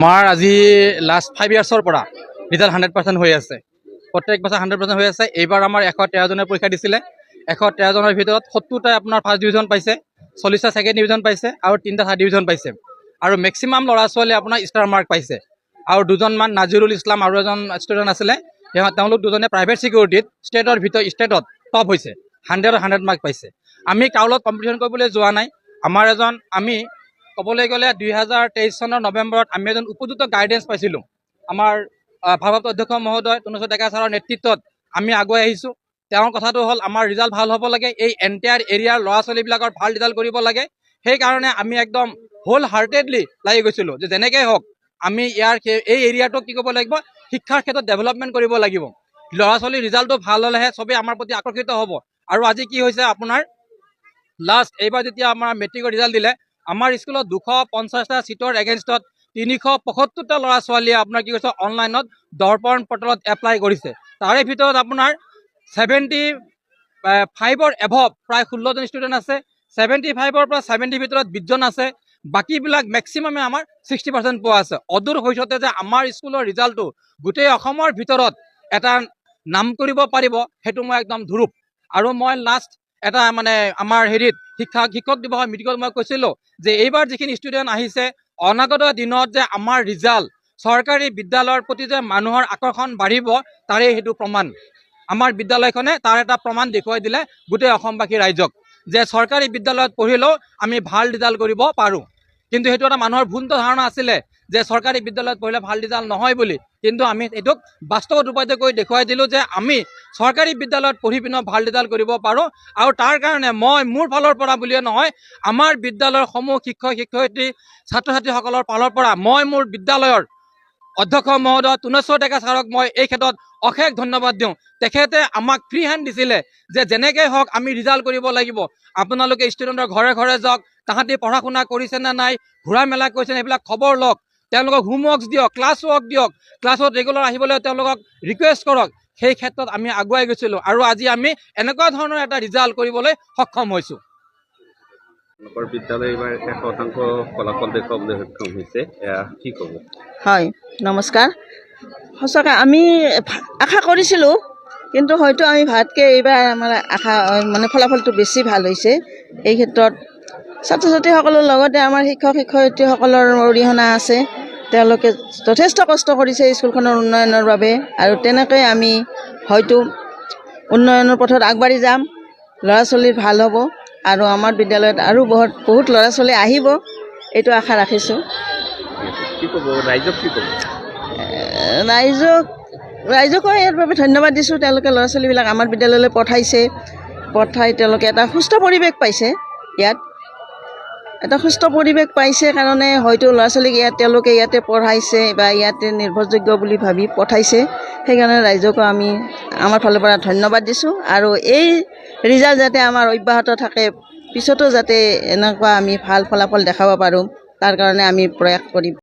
আমাৰ আজি লাষ্ট 5 ইয়াৰ্ছৰ পৰা ৰিজাল্ট 100% হৈ আছে। প্ৰত্যেক বছৰ 100% হৈ আছে। এইবাৰ আমাৰ 113জনে পৰীক্ষা দিছিলে। 113জনৰ ভিতৰত 70টাই আপোনাৰ ফাৰ্ষ্ট ডিভিজন পাইছে, 40টা ছেকেণ্ড ডিভিজন পাইছে আৰু তিনিটা থাৰ্ড ডিভিজন পাইছে। আৰু মেক্সিমাম ল'ৰা ছোৱালীয়ে আপোনাৰ ষ্টাৰ মাৰ্ক পাইছে। আৰু দুজনমান, নাজিৰুল ইছলাম আৰু এজন ষ্টুডেণ্ট আছিলে, তেওঁলোক দুজনে প্ৰাইভেট ছিকিউৰিটিত ষ্টেটৰ ভিতৰত ষ্টেটত টপ হৈছে, 100ত 100 মাৰ্ক পাইছে। আমি কাৰো লগত কম্পিটিশ্যন কৰিবলৈ যোৱা নাই। আমাৰ এজন আমি ক'বলৈ গ'লে 2023 চনৰ নৱেম্বৰত আমি এজন উপযুক্ত গাইডেঞ্চ পাইছিলোঁ। আমাৰ ভাৰপ্ৰাপ্ত অধ্যক্ষ মহোদয় তনুশ্বৰ ডেকা ছাৰৰ নেতৃত্বত আমি আগুৱাই আহিছোঁ। তেওঁৰ কথাটো হ'ল, আমাৰ ৰিজাল্ট ভাল হ'ব লাগে, এই এণ্টায়াৰ এৰিয়াৰ ল'ৰা ছোৱালীবিলাকৰ ভাল ৰিজাল্ট কৰিব লাগে। সেইকাৰণে আমি একদম হোল হাৰ্টেডলি লাগি গৈছিলোঁ যে যেনেকৈ হওক আমি ইয়াৰ এই এৰিয়াটোক কি কৰিব লাগিব, শিক্ষাৰ ক্ষেত্ৰত ডেভেলপমেণ্ট কৰিব লাগিব। ল'ৰা ছোৱালীৰ ৰিজাল্টটো ভাল হ'লেহে চবেই আমাৰ প্ৰতি আকৰ্ষিত হ'ব। আৰু আজি কি হৈছে, আপোনাৰ লাষ্ট এইবাৰ যেতিয়া আমাৰ মেট্ৰিকৰ ৰিজাল্ট দিলে, আমাৰ স্কুলত 250টা ছিটৰ এগেইনষ্টত 375টা ল'ৰা ছোৱালীয়ে আপোনাৰ কি কৈছে, অনলাইনত দৰ্পণ পৰ্টেলত এপ্লাই কৰিছে। তাৰে ভিতৰত আপোনাৰ 75ৰ এভভ প্ৰায় 16জন ষ্টুডেণ্ট আছে। 75ৰ পৰা 70ৰ ভিতৰত 20জন আছে। বাকীবিলাক মেক্সিমামে আমাৰ 60% পোৱা আছে। অদূৰ ভৱিষ্যতে যে আমাৰ স্কুলৰ ৰিজাল্টটো গোটেই অসমৰ ভিতৰত এটা নাম কৰিব পাৰিব, সেইটো মই একদম ধুৰূপ। আৰু মই লাষ্ট এটা মানে আমাৰ হেৰিত শিক্ষক দিৱসৰ মিটিঙত মই কৈছিলোঁ যে এইবাৰ যিখিনি ষ্টুডেণ্ট আহিছে, অনাগত দিনত যে আমাৰ ৰিজাল্ট, চৰকাৰী বিদ্যালয়ৰ প্ৰতি যে মানুহৰ আকৰ্ষণ বাঢ়িব, তাৰে সেইটো প্ৰমাণ। আমাৰ বিদ্যালয়খনে তাৰ এটা প্ৰমাণ দেখুৱাই দিলে গোটেই অসমবাসী ৰাইজক যে চৰকাৰী বিদ্যালয়ত পঢ়িলেও আমি ভাল ৰিজাল্ট কৰিব পাৰোঁ। কিন্তু সেইটো এটা মানুহৰ ভুল ধাৰণা আছিলে যে চৰকাৰী বিদ্যালয়ত পঢ়িলে ভাল ৰিজাল্ট নহয় বুলি। কিন্তু আমি এইটোক বাস্তৱত ৰূপায়িত কৰি দেখুৱাই দিলোঁ যে আমি চৰকাৰী বিদ্যালয়ত পঢ়ি পিনেও ভাল ৰিজাল্ট কৰিব পাৰোঁ। আৰু তাৰ কাৰণে মই মোৰ ফালৰ পৰা বুলিয়ে নহয়, আমাৰ বিদ্যালয়ৰ সমূহ শিক্ষক শিক্ষয়িত্ৰী, ছাত্ৰ ছাত্ৰীসকলৰ ফালৰ পৰা মই মোৰ বিদ্যালয়ৰ অধ্যক্ষ মহোদয় তুনেশ্বৰ ডেকা ছাৰক মই এই ক্ষেত্ৰত অশেষ ধন্যবাদ দিওঁ। তেখেতে আমাক ফ্ৰী হেণ্ড দিছিলে যে যেনেকৈ হওক আমি ৰিজাল্ট কৰিব লাগিব, আপোনালোকে ষ্টুডেণ্টৰ ঘৰে ঘৰে যাওক, তাহাঁতি পঢ়া শুনা কৰিছে নে নাই, ঘূৰা মেলা কৰিছে নে, সেইবিলাক খবৰ লওক, তেওঁলোকক হোমৱৰ্কছ দিয়ক, ক্লাছ ৱৰ্ক দিয়ক, ক্লাছত ৰেগুলাৰ আহিবলৈ তেওঁলোকক ৰিকুৱেষ্ট কৰক। সেই ক্ষেত্ৰত আমি আগুৱাই গৈছিলোঁ আৰু আজি আমি এনেকুৱা ধৰণৰ এটা ৰিজাল্ট কৰিবলৈ সক্ষম হৈছোঁ। আপোনালোকৰ বিদ্যালয় এইবাৰ 100% ফলাফল দেখুৱাবলৈ সক্ষম হৈছে, এয়া কি ক'ব? হয়, নমস্কাৰ। সঁচাকৈ আমি আশা কৰিছিলোঁ, কিন্তু হয়তো আমি ভাবাতকৈ এইবাৰ আমাৰ আশা মানে ফলাফলটো বেছি ভাল হৈছে। এই ক্ষেত্ৰত ছাত্ৰ ছাত্ৰীসকলৰ লগতে আমাৰ শিক্ষক শিক্ষয়িত্ৰীসকলৰ অৰিহণা আছে। তেওঁলোকে যথেষ্ট কষ্ট কৰিছে স্কুলখনৰ উন্নয়নৰ বাবে আৰু তেনেকৈ আমি হয়তো উন্নয়নৰ পথত আগবাঢ়ি যাম। ল'ৰা ছোৱালীৰ ভাল হ'ব আৰু আমাৰ বিদ্যালয়ত আৰু বহুত বহুত ল'ৰা ছোৱালী আহিব, এইটো আশা ৰাখিছোঁ। কি ক'ব ৰাইজক, কি ক'ব? ৰাইজকো ইয়াৰ বাবে ধন্যবাদ দিছোঁ। তেওঁলোকে ল'ৰা ছোৱালীবিলাক আমাৰ বিদ্যালয়লৈ পঠাইছে। পঠাই তেওঁলোকে এটা সুস্থ পৰিৱেশ পাইছে। ইয়াত এটা সুস্থ পৰিৱেশ পাইছে কাৰণে হয়তো ল'ৰা ছোৱালীক ইয়াত তেওঁলোকে ইয়াতে পঢ়াইছে বা ইয়াতে নিৰ্ভৰযোগ্য বুলি ভাবি পঠাইছে। সেইকাৰণে ৰাইজকো আমি আমাৰ ফালৰ পৰা ধন্যবাদ দিছোঁ আৰু এই ৰিজাল্ট যাতে আমাৰ অব্যাহত থাকে, পিছতো যাতে এনেকুৱা আমি ভাল ফলাফল দেখাব পাৰোঁ, তাৰ কাৰণে আমি প্ৰয়াস কৰিম।